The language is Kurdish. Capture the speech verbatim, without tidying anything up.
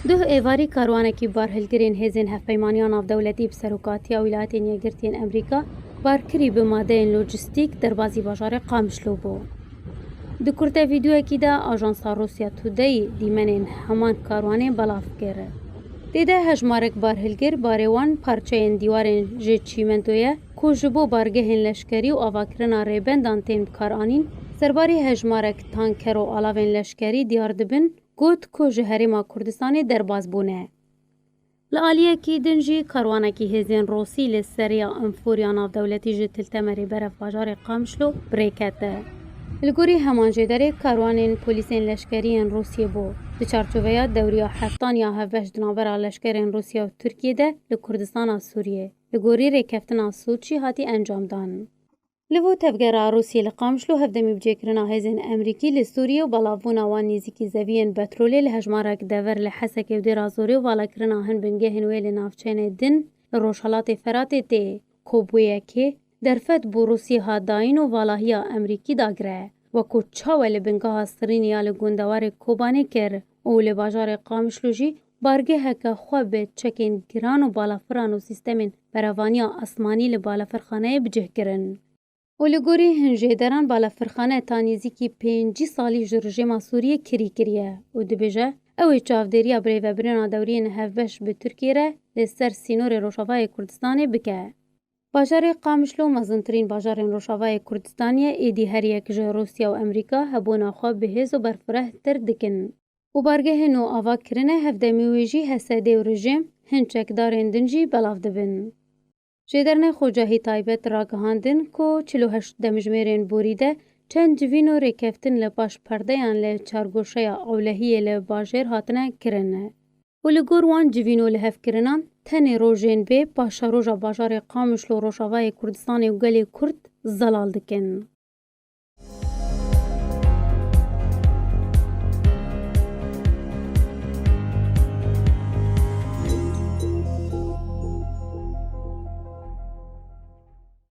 Duh êvarî karwanekî barhilgirên hêzên hevpeymaniya navdewletî bi serokatiya Wîlayetên Yekgirtiyên Amerîka barkirî bi madeyên lojîstîk derbazî bajarê Qamişlo bû. Di kurte vîdeoyekî de Ajansa Rusya Today dîmenên heman karwanê belav kir. Tê de hejmarek barhilgir barê wan parçeyên dîwarên ji çîmentoyê ku ji bo bargehên leşkerî û avakirina rêbendan tên bikaranîn, serbarî hejmarek tanker û alavên leşkerî diyar dibin, got ku ji Herêma Kurdistanê derbas bûne. Li aliyekî din jî karwanekî hêzên Rûsî li seriya enforiya navdewletî ji Til Temerê beref bajarê Qamişlo bi rê kete. Li gorî heman jêderê karwanên polîsên leşkerî yên Rûsiyê bû. Di çarçoveya dewriya heftan ya hevbeş di navbera leşkerên Rûsya û Tirkiyê de li Kurdistana Sûriyê, li gorî rêkeftina Soçî hatî encamdan. Li bo tevgera Rûsiyê li Qamişlo hevdemî bi cêkirina hêzên Amerîkî li Sûriyê û belavbûna wan nêzîkî zeviyên petrolê li hejmarek dever li Hesekê û Dêra Zorê û valakirina hin bingehên wê li navçeyên din li Rojhelatê Feratê tê, ku bi wê yekê derfet bo Rûsiyê hat dayîn û valahiya Amerîkî dagire, wekû çawa li bingeha Sirînê ya li gundewarê Kobanê kir û li bajarê Qamişlo jî bargeheke xwe bi çekên giran û balafiran û sîstemên berevaniya asmanî li balafirxaneyê bi cih kirin. Û li gorî hin jêderan balafirxane ta nêzîkî pêncî salî ji rejîma Sûriyê kirî kiriye û dibêje, ew ê çavdêriya birêvebirina dewriyên hevbeş bi Tirkiyê re li ser sînorê Rojavayê Kurdistanê bike. Bajarê Qamişlo mezintirîn bajarên Rojavayê Kurdistanê ye, êdî her yek ji Rûsya û Amerîka hebûna xwe bi hêz û berfirehtir dikin. Û bargehên nû ava kirine, hevdemî wê jî H S D û rejîm, hin çekdarên din jî belav dibin. Jêdernê Xocahî Taybet ragihandin ku çil û heşt demjimêrên borî de çend civîn û rêkeftin li paş perdeyan li çargoşeya ewlehiyê li bajêr hatine kirin. Û li gor wan civîn û lihevkirinan tenê rojên bê paşeroja bajarê Qamişlo Rojavayê Kurdistanê û gelê Kurd zelal dikin.